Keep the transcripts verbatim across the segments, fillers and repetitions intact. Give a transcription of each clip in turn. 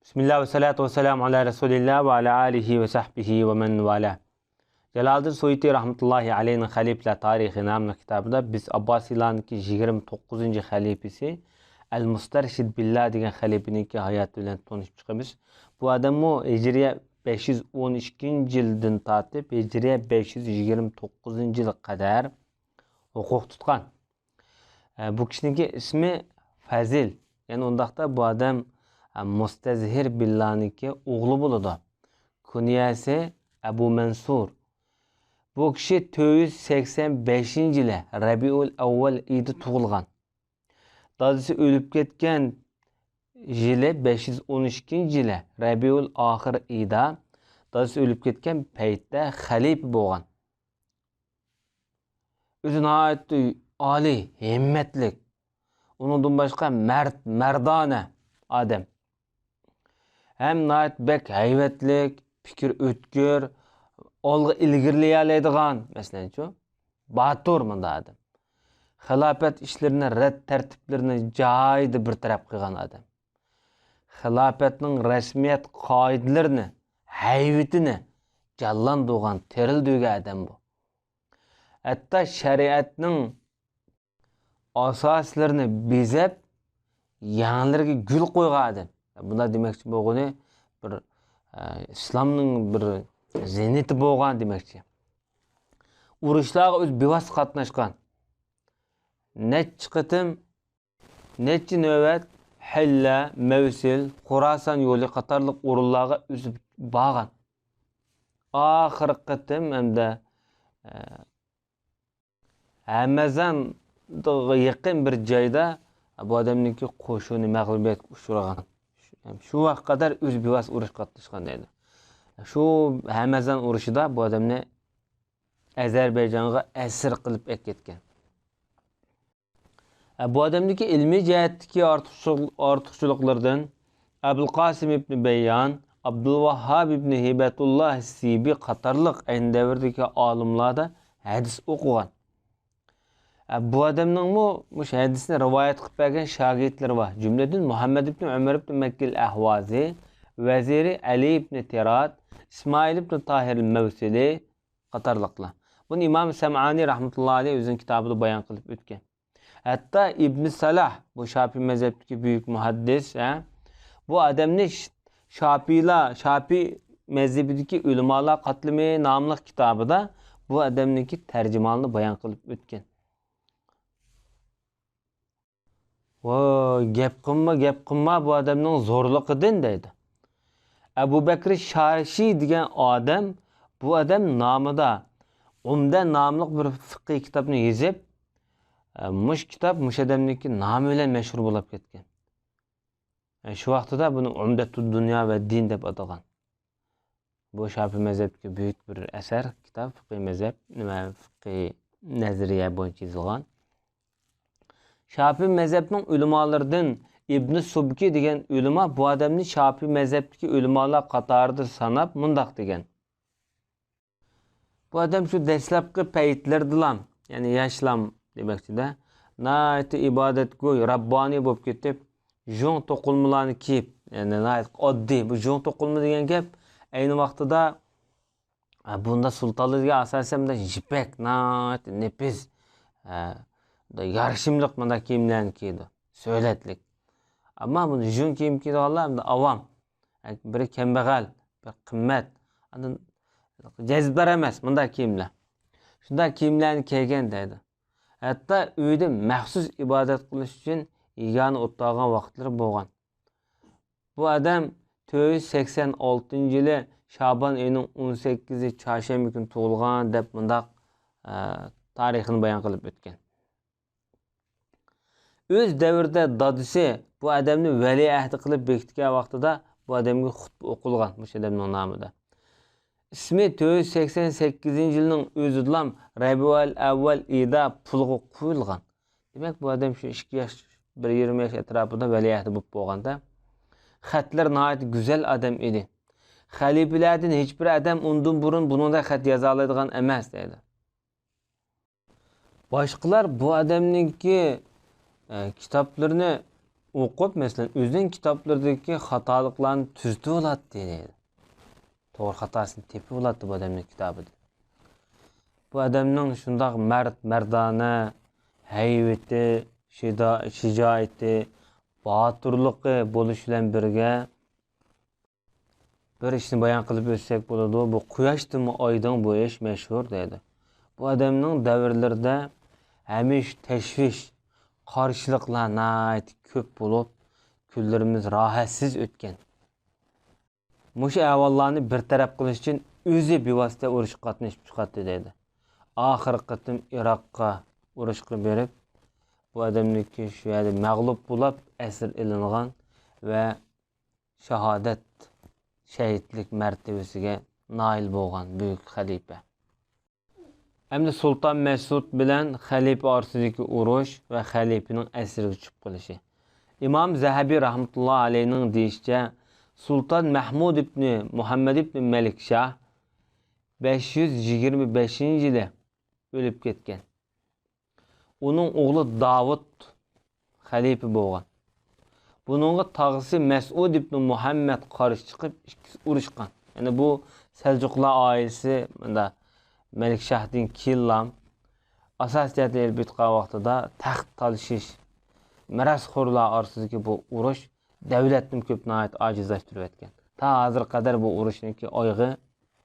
بىسمىللا ۋەسسالاتۇ ۋەسسالامۇ ئالا رەسۇلىللا ۋە ئالا ئالىھى ۋە سەھبىھى ۋە مەن ۋالا. جالالىدىن سۇيۇتى رەھمەتۇللاھى ئەلەيھىنىڭ خەلىپىلەر تارىخى ناملىق كىتابىدا بىز ئابباسىيلارنىڭكى يىگىرمە توققۇزىنچى خەلىپىسى ئەل مۇستەرشىد بىللا دېگەن خەلىپىنىڭكى ھاياتى بىلەن تونۇشۇپ چىقىمىز. بۇ ئادەممۇ ھىجرىيە بەش يۈز ئون ئىككىنچى يىلدىن تارتىپ ھىجرىيە بەش يۈز يىگىرمە توققۇزىنچى يىلغا قەدەر ھوقۇق تۇتقان. ئە، بۇ كىشىنىڭكى ئىسمى فەزىل. يەنى ئۇنداقتا بۇ ئادەم، ئە، مۇستەزھىر بىللانىڭكى ئوغلى بولىدۇ. كۇنيەسى ئەبۇ مەنسۇر. بۇ كىشى تۆت يۈز سەكسەن بەشىنچى يىلى رەبىئۇل ئەۋۋەل ئېيىدا تۇغۇلغان. دادىسى ئۆلۈپ كەتكەن يىلى، بەش يۈز ئون ئىككىنچى يىلى رەبىئۇل ئاخىر ئېيىدا، دادىسى ئۆلۈپ كەتكەن پەيتتە خەلىپە بولغان. ئۆزى ناھايىتى ئالىي ھىممەتلىك، ئۇنىڭدىن باشقا مەرد، مەردانە ئادەم. ھەم ناھايىتى بەك ھەيۋەتلىك، پىكىر ئۆتكۈر، ئالغا ئىلگىرىلىيەلەيدىغان، مەسىلەنچۇ، باتۇر مۇنداق ئادەم. خىلاپەت ئىشلىرىنى، رەت تەرتىپلىرىنى جايىدا بىر تەرەپ قىلغان ئادەم. خىلاپەتنىڭ رەسمىيەت قائىدىلىرىنى، ھەيۋىتىنى جانلاندۇرغان، تىرىلدۈرگەن ئادەم بۇ. ھەتتا شەرىئەتنىڭ ئاساسلىرىنى بېزەپ، يەڭلىرىگە گۈل قويغان ئادەم. بۇنداق دېمەكچى بولغىنى بىر، ئە، ئىسلامنىڭ بىر زىننىتى بولغان دېمەكچى. ئۇرۇشلارغا ئۆزى بىۋاسىتە قاتناشقان. نەچچە قېتىم، نەچچە نۆۋەت ھەللە، مەۋسىل، خوراسان يولى قاتارلىق ئورۇنلارغا ئۆزى بارغان. ئاخىرقى قېتىم ئەمدى، ئە، ھەمەزانغا يېقىن بىر جايدا بۇ ئادەمنىڭكى قوشۇنى مەغلۇبىيەتكە ئۇچرىغان. شۇ ۋاقىتقا قەدەر ئۆزى بىۋاسىتە ئۇرۇشقا قاتناشقان دەيدۇ. شۇ ھەمەزان ئۇرۇشىدا بۇ ئادەمنى ئەزەربەيجانغا ئەسىر قىلىپ ئەكەتكەن. بۇ ئادەمدىكى ئىلمىي جەھەتتىكى ئارتۇقچىلىق-، ئارتۇقچىلىقلىرىدىن ئەبۇلقاسىم ئىبنى بەييان، ئابدۇلۋاھھاب ئىبنى ھىبەتۇللا سىبى قاتارلىق ئەينى دەۋردىكى ئالىملاردا ھەدىس ئوقۇغان. بۇ ئادەمنىڭمۇ مۇشۇ ھەدىسنى رىۋايەت قىلىپ بەرگەن شاگىرتلىرى بار. جۈملىدىن مۇھەممەد ئىبنى ئۆمەر ئىبنى مەككىل ئەھۋازى، ۋەزىرى ئەلى ئىبنى تىراد، ئىسمائىل ئىبنى تاھىر مەۋسىلى، قاتارلىقلار. بۇنى ئىمام سەمئانى رەھمەتۇللا ئەلەيھ ئۆزىنىڭ كىتابىدا بايان قىلىپ ئۆتكەن. ھەتتا ئىبن سالاھ، بۇ شاپىي مەزھەپتىكى بۈيۈك مۇھەددىس، ھە، بۇ ئادەمنى ش-، شاپىيلار، شاپىي مەزھىپىدىكى ئۆلىمالار قاتلىمى ناملىق كىتابىدا بۇ ئادەمنىڭكى تەرجىمىھالىنى بايان قىلىپ ئۆتكەن. ۋاي، گەپ قىلما، گەپ قىلما بۇ ئادەمنىڭ زورلۇقىدىن دەيدۇ. ئەبۇ بەكرى شاشى دېگەن ئادەم، بۇ ئادەم نامىدا ئۇمدە ناملىق بىر فىقھىي كىتابنى يېزىپ، ئە، مۇشۇ كىتاب مۇشۇ ئادەمنىڭكى نامى بىلەن مەشھۇر بولۇپ كەتكەن. ئە، شۇ ۋاقتىدا بۇنى ئۇمدەتۇد دۇنيا ۋە دىن دەپ ئاتىغان. بۇ شاپىي مەزھەپتىكى بۈيۈك بىر ئەسەر، كىتاب، فىقھىي مەزھەپ، نېمە، فىقھىي نەزەرىيە بويىچە يېزىلغان. شاپىي مەزھەپنىڭ ئۆلىمالىرىدىن ئىبنى سۇبكى دېگەن ئۆلىما بۇ ئادەمنى شاپىي مەزھەپتىكى ئۆلىمالار قاتارىدا ساناپ مۇنداق دېگەن. بۇ ئادەم شۇ دەسلەپكى پەيتلىرىدىلا، يەنى ياشلام دېمەكچىدە، ناھايىتى ئىبادەتگۇي، رەببانىي بولۇپ كېتىپ، جۇڭ توقۇلمىلارنى كىيىپ، يەنى ناھايىتى ئاددىي. بۇ جۇڭ توقۇلما دېگەن گەپ ئەينى ۋاقتىدا، ھە، بۇندا سۇلتانلار دېگەن ئاساسەن مۇنداق يىپەك، ناھايىتى نېپىز، ھە، يارىشىملىق مۇنداق كىيىملەرنى كىيىدۇ، سۆلەتلىك. ئەمما بۇندا جۇڭ كىيىم كىيىدىغانلار ئەمدى ئاۋام، بىرى كەمبەغەل، بىرى قىممەت، ئاندىن جەزبىدار ئەمەس مۇنداق كىيىملەر. شۇنداق كىيىملەرنى كىيگەن دەيدۇ. ھەتتا ئۆيدە مەخسۇس ئىبادەت قىلىش ئۈچۈن يېگانە ئولتۇرغان ۋاقىتلىرى بولغان. بۇ ئادەم تۆت يۈز سەكسەن ئالتىنچى يىلى شابان ئېيىنىڭ ئون سەككىزى چارشەنبە كۈنى تۇغۇلغان دەپ مۇنداق، ئە، تارىخىنى بايان قىلىپ ئۆتكەن. ئۆز دەۋرىدە دادىسى بۇ ئادەمنى ۋەلىئەھدى قىلىپ بېكىتكەن ۋاقتىدا بۇ ئادەمگە خۇتبە ئوقۇلغان مۇشۇ ئادەمنىڭ نامىدا. ئىسمى تۆت يۈز سەكسەن سەككىزىنچى يىلنىڭ ئۆزىدىلا رەبىئۇل ئەۋۋەل ئېيىدا پۇلغا قويۇلغان. دېمەك، بۇ ئادەم شۇ ئىككى ياش، بىر يېرىم ياش ئەتراپىدا ۋەلىئەھدى بولۇپ بولغاندا، خەتلىرى ناھايىتى گۈزەل ئادەم ئىدى. خەلىپىلەردىن ھېچبىر ئادەم ئۇندىن بۇرۇن بۇنىڭدەك خەت يازالايدىغان ئەمەس، دەيدۇ. باشقىلار بۇ ئادەمنىڭكى، ئە، كىتابلىرىنى ئوقۇپ، مەسىلەن، ئۆزىنىڭ كىتابلىرىدىكى خاتالىقلارنى تۈزىتىۋالاتتى دەيدۇ. توغرا خاتاسىنى تېپىۋالاتتى بۇ ئادەمنىڭ كىتابىدىن. بۇ ئادەمنىڭ شۇنداق مەرد، مەردانە، ھەيۋىتى، شىدا-، شىجائىتى، باتۇرلۇقى بولۇش بىلەن بىرگە، بىر ئىشنى بايان قىلىپ ئۆتسەك بولىدۇ، بۇ قۇياشتىنمۇ ئايدىڭ بۇ ئىش مەشھۇر دەيدۇ. بۇ ئادەمنىڭ دەۋرلىرىدە ھەمىشە تەشۋىش، قارشىلىقلار ناھايىتى كۆپ بولۇپ، كۈنلىرىمىز راھەتسىز ئۆتكەن. مۇشۇ ئەھۋاللارنى بىر تەرەپ قىلىش ئۈچۈن ئۆزى بىۋاسىتە ئۇرۇشقا قاتنىشىپ چىقاتتى دەيدۇ. ئاخىرقى قېتىم ئىراققا ئۇرۇشقا بېرىپ، بۇ ئادەمنىڭكى شۇ يەردە مەغلۇپ بولۇپ، ئەسىر ئېلىنغان ۋە شاھادەت، شەھىدلىك مەرتىۋىسىگە نائىل بولغان بۈيۈك خەلىپە. ئەمدى سۇلتان مەسئۇد بىلەن خەلىپە ئارىسىدىكى ئۇرۇش ۋە خەلىپىنىڭ ئەسىرگە چۈشۈپ قېلىشى. ئىمام زەھەبى رەھمەتۇللا ئەلەيھنىڭ دېيىشىچە، سۇلتان مەھمۇد ئىبنى مۇھەممەد ئىبنى مەلىكشاھ بەش يۈز يىگىرمە بەشىنچى يىلى ئۆلۈپ كەتكەن. ئۇنىڭ ئوغلى داۋۇت خەلىپە بولغان. بۇنىڭغا تاغىسى مەسئۇد ئىبنى مۇھەممەد قارشى چىقىپ، ئىككىسى ئۇرۇشقان. يەنى بۇ سەلجۇقلار ئائىلىسى مۇندا مەلىكشاھتىن كېيىنلا ئاساسىي جەھەتتىن ئېلىپ ئېيتقان ۋاقتىدا تەخت تالىشىش، مىراسخورلار ئارىسىدىكى بۇ ئۇرۇش دەۋلەتنىمۇ كۆپ ناھايىتى ئاجىزلاشتۇرۇۋەتكەن. تا ھازىرغا قەدەر بۇ ئۇرۇشنىڭكى ئايىغى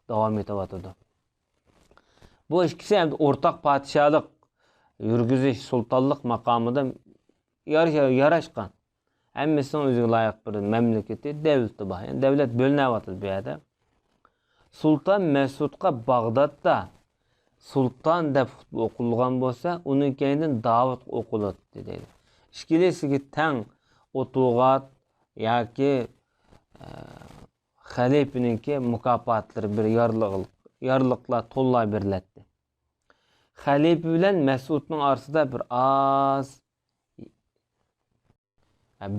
داۋام ئېتىۋاتىدۇ. بۇ ئىككىسى ھەم ئورتاق پادىشاھلىق يۈرگۈزۈش، سۇلتانلىق ماقامىدا يارىشا-، ياراشقان. ھەممىسىنىڭ ئۆزىگە لايىق بىر مەملىكىتى، دەۋلىتى بار. يەنى دەۋلەت بۆلۈنەۋاتىدۇ بۇ يەردە. سۇلتان مەسئۇدقا باغدادتا سۇلتان دەپ خۇتبە ئوقۇلغان بولسا، ئۇنىڭ كەينىدىن داۋۇت ئوقۇلاتتى دەيدۇ. ئىككىلىسىگە تەڭ ئوتۇغات ياكى، ئە، خەلىپىنىڭكى مۇكاپاتلىرى بىر يارلىق-، يارلىقلار توللا بېرىلەتتى. خەلىپە بىلەن مەسئۇدنىڭ ئارىسىدا بىر ئاز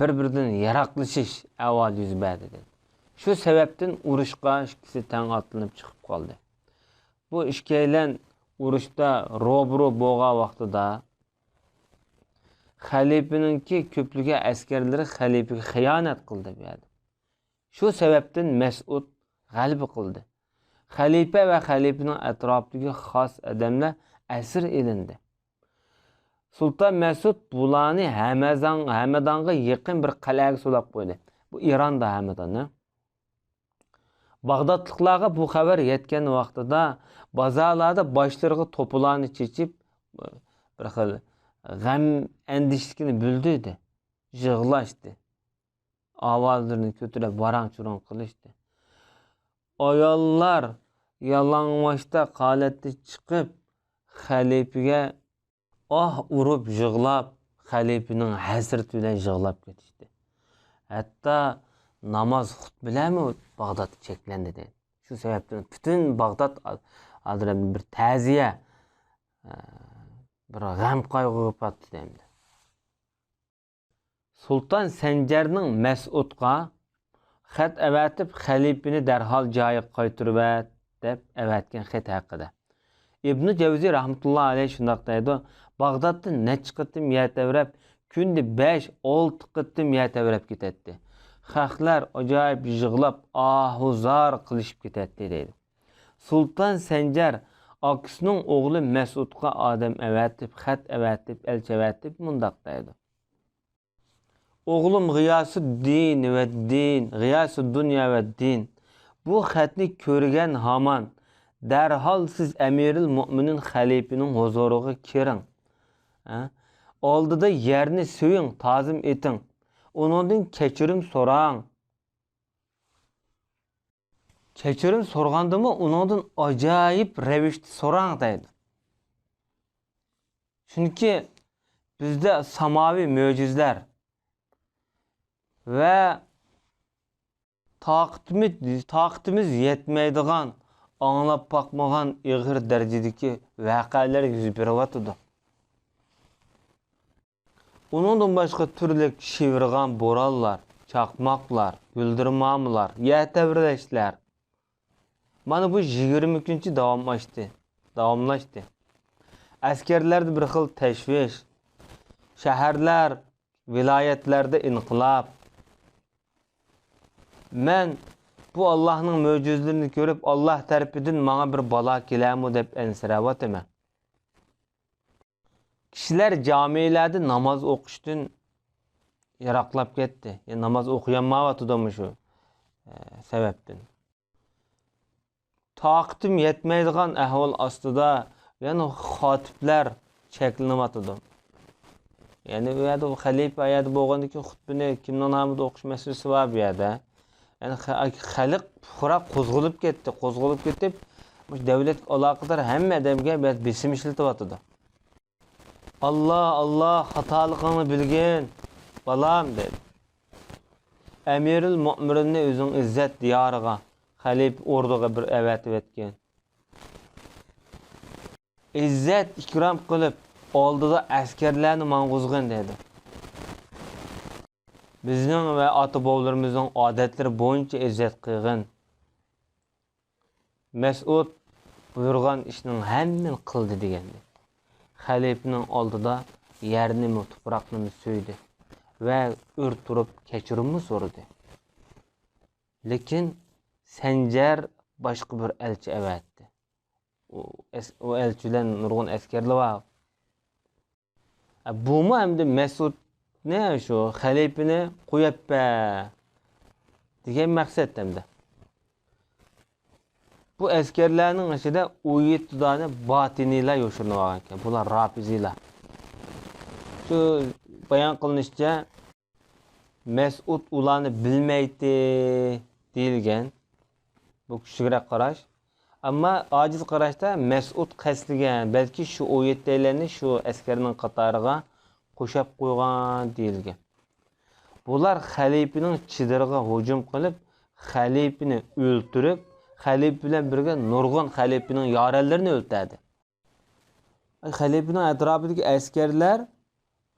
بىر-بىرىدىن يىراقلىشىش ئەھۋالى يۈز بەردى دەيدۇ. شۇ سەۋەبتىن ئۇرۇشقا ئىككىسى تەڭ ئاتلىنىپ چىقىپ قالدى. بۇ ئىككىيلەن ئۇرۇشتا روبىرو بولغان ۋاقتىدا خەلىپىنىڭكى كۆپلىگەن ئەسكەرلىرى خەلىپىگە خىيانەت قىلدى بۇ يەردە. شۇ سەۋەبتىن مەسئۇد غەلىبە قىلدى. خەلىپە ۋە خەلىپىنىڭ ئەتراپىدىكى خاس ئادەملەر ئەسىر ئېلىندى. سۇلتان مەسئۇد بۇلارنى ھەمەزان-، ھەمەدانغا يېقىن بىر قەلئەگە سولاپ قويدى. بۇ ئىراندا ھەمەدان، ھە؟ باغدادلىقلارغا بۇ خەۋەر يەتكەن ۋاقتىدا بازارلاردا باشلىرىغا توپىلارنى چېچىپ، بىر خىل غەم ئەندىشىلىكىنى بىلدۈردى. يىغلاشتى. ئاۋازلىرىنى كۆتۈرۈپ ۋاراڭ-چۇرۇڭ قىلىشتى. ئاياللار يالاڭاچتاق ھالەتتە چىقىپ، خەلىپىگە ئاھ ئۇرۇپ يىغلاپ، خەلىپىنىڭ ھەسرىتى بىلەن يىغلاپ كېتىشتى. ھەتتا ناماز خۇتبىلەرمۇ باغدادتا چەكلەندى دەيدۇ. شۇ سەۋەبتىن پۈتۈن باغداد ئا-، ئادەم بىر تەزىيە، ئە، بىر غەم-قايغۇغا پاتتى دەيمىز. سۇلتان سەنجەرنىڭ مەسئۇدقا خەت ئەۋەتىپ، خەلىپىنى دەرھال جايىغا قايتۇرۇۋەت، دەپ ئەۋەتكەن خېتى ھەققىدە. ئىبنى جەۋزى رەھمەتۇللا ئەلەيھ شۇنداق دەيدۇ، باغدادتا نەچچە قېتىم يەر تەۋرەپ، كۈندە بەش، ئالتە قېتىم يەر تەۋرەپ كېتەتتى. خەقلەر ئاجايىپ يىغلاپ، ئاھۇ زار قىلىشىپ كېتەتتى، دەيدۇ. سۇلتان سەنجەر ئاكىسىنىڭ ئوغلى مەسئۇدقا ئادەم ئەۋەتىپ، خەت ئەۋەتىپ، ئەلچى ئەۋەتىپ مۇنداق دەيدۇ. ئوغلۇم غىياسۇددىن ۋە دىن، غىياسۇددۇنيا ۋە دىن، بۇ خەتنى كۆرگەن ھامان، دەرھال سىز ئەمىرىل مۆمىنىن خەلىپىنىڭ ھۇزۇرىغا كىرىڭ. ھە؟ ئالدىدا يەرنى سۆيۈڭ، تازىم ئېتىڭ. ئۇنىڭدىن كەچۈرۈم سوراڭ. كەچۈرۈم سورىغاندىمۇ ئۇنىڭدىن ئاجايىپ رەۋىشتە سوراڭ دەيدۇ. چۈنكى بىزدە ساماۋى مۆجىزىلەر ۋە تاقىتىمىز، تاقىتىمىز يەتمەيدىغان، ئاڭلاپ باقمىغان ئېغىر دەرىجىدىكى ۋەقەلەر يۈز بېرىۋاتىدۇ. ئۇنىڭدىن باشقا تۈرلۈك شىۋىرغان بورانلار، چاقماقلار، گۈلدۈرمامىلار، يەر تەۋرەشلەر. مانا بۇ يىگىرمە كۈنچە داۋام ئاشتى، داۋاملاشتى. ئەسكەرلەردە بىر خىل تەشۋىش. شەھەرلەر ۋىلايەتلەردە ئىنقىلاب. مەن بۇ ئاللاھنىڭ مۆجىزىلىرىنى كۆرۈپ، ئاللاھ تەرىپىدىن ماڭا بىر بالا كېلەرمۇ دەپ ئەنسىرەۋاتىمەن. كىشىلەر جامىلەردە ناماز ئوقۇشتىن يىراقلاپ كەتتى. يەنى ناماز ئوقۇيالمايۋاتىدۇ مۇشۇ، ئە، سەۋەبتىن. تاقىتىم يەتمەيدىغان ئەھۋال ئاستىدا يەنە خاتىپلار چەكلىنىۋاتىدۇ. يەنى ئۇ يەردە ئۇ خەلىپە ئۇ يەردە بولغاندىن كېيىن خۇتبىنى كىمنىڭ نامىدا ئوقۇش مەسىلىسى بار بۇ يەردە. يەنى خە-، خەلق پۇقرا قوزغىلىپ كەتتى، قوزغىلىپ كېتىپ، مۇشۇ دۆلەتكە ئالاقىدار ھەممە ئادەمگە بۇ يەردە بېسىم ئىشلىتىۋاتىدۇ. «ئاللا، ئاللا، خاتالىقىڭنى بىلگىن، بالام» دەيدۇ. «ئەمىرۇل مۆمىنىننى ئۆزۈڭ ئىززەت دىيارىغا، خەلىپە ئوردىغا بىر ئەۋەتىۋەتكىن. ئىززەت ئىكرام قىلىپ، ئالدىدا ئەسكەرلەرنى ماڭغۇزغىن» دەيدۇ. «بىزنىڭ ۋە ئاتا-بوۋىلىرىمىزنىڭ ئادەتلىرى بويىچە ئىززەت قىلغىن.» مەسئۇد بۇيرۇغان ئىشنىڭ ھەممىنى قىلدى دېگەندەك، خەلىپىنىڭ ئالدىدا يەرنىمۇ، تۇپراقنىمۇ سۆيدى ۋە ئۆر تۇرۇپ كەچۈرۈممۇ سورىدى. لېكىن سەنجەر باشقا بىر ئەلچى ئەۋەتتى. ئۇ ئەس-، ئۇ ئەلچى بىلەن نۇرغۇن ئەسكەرلەر بار. بۇمۇ ئەمدى مەسئۇدنى، شۇ خەلىپىنى قويۇپ بەر دېگەن مەقسەت ئەمدى. بۇ ئەسكەرلەرنىڭ ئىچىدە ئون يەتتە دانە باتىنىيلار يوشۇرۇنۇۋالغان ئىكەن. بۇلار رافىزىيلار. شۇ بايان قىلىنىشىچە، مەسئۇد ئۇلارنى بىلمەيتتى دېيىلگەن. بۇ كۈچلۈكرەك قاراش. ئەمما ئاجىز قاراشتا مەسئۇد قەستلىگەن، بەلكى شۇ ئون يەتتەيلەننى شۇ ئەسكەرنىڭ قاتارىغا قوشاپ قويغان دېيىلگەن. بۇلار خەلىپىنىڭ چېدىرىغا ھۇجۇم قىلىپ، خەلىپىنى ئۆلتۈرۈپ، خەلىپە بىلەن بىرگە نۇرغۇن خەلىپىنىڭ يارەنلىرىنى ئۆلتۈردى. خەلىپىنىڭ ئەتراپىدىكى ئەسكەرلەر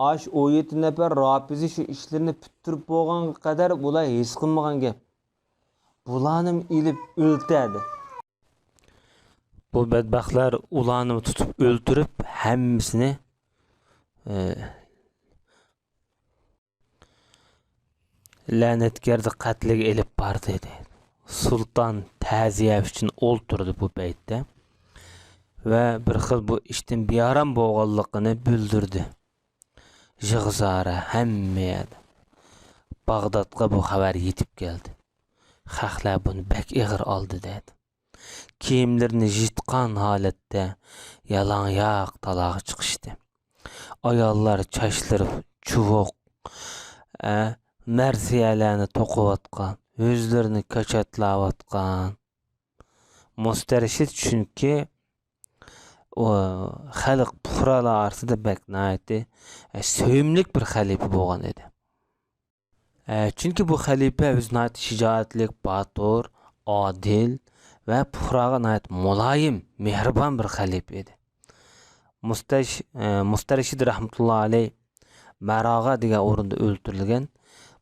ئاش ئون يەتتە نەپەر رافىزى شۇ ئىشلىرىنى پۈتتۈرۈپ بولغانغا قەدەر بۇلار ھېس قىلمىغان گەپ. بۇلارنىمۇ ئېلىپ ئۆلتۈردى. بۇ بەتبەختلەر ئۇلارنىمۇ تۇتۇپ ئۆلتۈرۈپ، ھەممىسىنى، ئە، لەنەتگەردە قەتلىگە ئېلىپ باردى، دەيدۇ. سۇلتان تەزىيە ئۈچۈن ئولتۇردى بۇ پەيتتە ۋە بىر خىل بۇ ئىشتىن بىئارام بولغانلىقىنى بىلدۈردى. يىغا-زارا ھەممە يەردە. باغدادقا بۇ خەۋەر يېتىپ كەلدى. خەقلەر بۇنى بەك ئېغىر ئالدى، دەيدۇ. كىيىملىرىنى يىرتقان ھالەتتە يالاڭياق تالاغا چىقىشتى. ئاياللار چاچلىرى چۇۋۇق، ئە، مەرسىيەلەرنى توقۇۋاتقان، يۈزلىرىنى كاچاتلاۋاتقان. مۇستەرشىد چۈنكى ئۇ خەلق پۇقرالار ئارىسىدا بەك ناھايىتى، ئە، سۆيۈملۈك بىر خەلىپە بولغان ئىدى. ئە، چۈنكى بۇ خەلىپە ئۆزى ناھايىتى شىجائەتلىك، باتۇر، ئادىل ۋە پۇقراغا ناھايىتى مۇلايىم، مېھرىبان بىر خەلىپە ئىدى. مۇستەش-، ئە، مۇستەرشىد رەھمەتۇللا ئەلەي مەراغا دېگەن ئورۇندا ئۆلتۈرۈلگەن.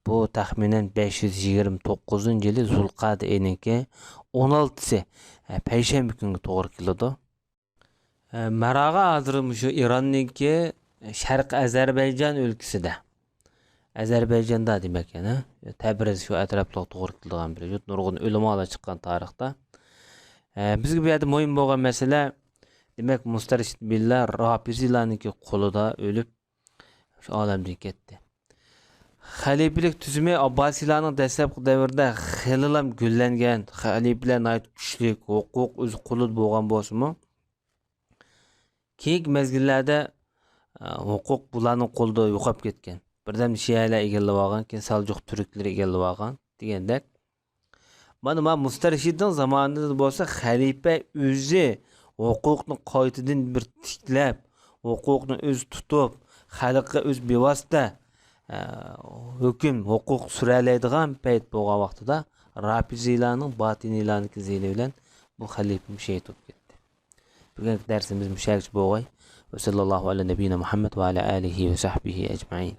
بۇ تەخمىنەن بەش يۈز يىگىرمە توققۇزىنچى يىلى زۇلقەدە ئېيىنىڭكى ئون ئالتىسى، ئە، پەيشەنبە كۈنگە توغرا كېلىدۇ. ئە، مەراغا ھازىر مۇشۇ ئىراننىڭكى شەرقىي ئەزەربەيجان ئۆلكىسىدە. ئەزەربەيجاندا دېمەك يەنە. تەبرىز شۇ ئەتراپلارغا توغرا كېلىدىغان بىر يۇرت. نۇرغۇن ئۆلىمالار چىققان تارىختا. ئە، بىزگە بۇ يەردە مۇھىم بولغان مەسىلە، دېمەك، مۇستەرشىد بىللە رافىزىيلارنىڭكى قولىدا ئۆلۈپ، شۇ ئالەمدىن كەتتى. خەلىپىلىك تۈزۈمى ئابباسىيلارنىڭ دەسلەپكى دەۋرىدە خېلىلام گۈللەنگەن، خەلىپىلەر ناھايىتى كۈچلۈك، ھوقۇق ئۆز قولىدا بولغان بولسىمۇ، كېيىنكى مەزگىللەردە، ئە، ھوقۇق بۇلارنىڭ قولىدا يوقاپ كەتكەن. بىردەم شىئەلەر ئىگىلىۋالغان، كېيىن سەلجۇق تۈركلىرى ئىگىلىۋالغان دېگەندەك. مانا، مانا مۇستەرشىدنىڭ زامانىدا بولسا خەلىپە ئۆزى ھوقۇقنى قايتىدىن بىر تىكلەپ، ھوقۇقنى ئۆزى تۇتۇپ، خەلققە ئۆزى بىۋاسىتە، ئە، ھۆكۈم، ھوقۇق سۈرەلەيدىغان پەيت بولغان ۋاقتىدا، رافىزىيلارنىڭ، باتىنىيلارنىڭكى زىيىنى بىلەن بۇ خەلىپىمۇ شېھىت بولۇپ كەتتى. بۈگۈنكى دەرسىمىز مۇشۇ يەرگىچە بولغاي. ۋە سەللەللاھۇ ئەلە نەبىييىنا مۇھەممەد ۋە ئەلە ئالىھى ۋە سەھبىھى ئەجمەئىن.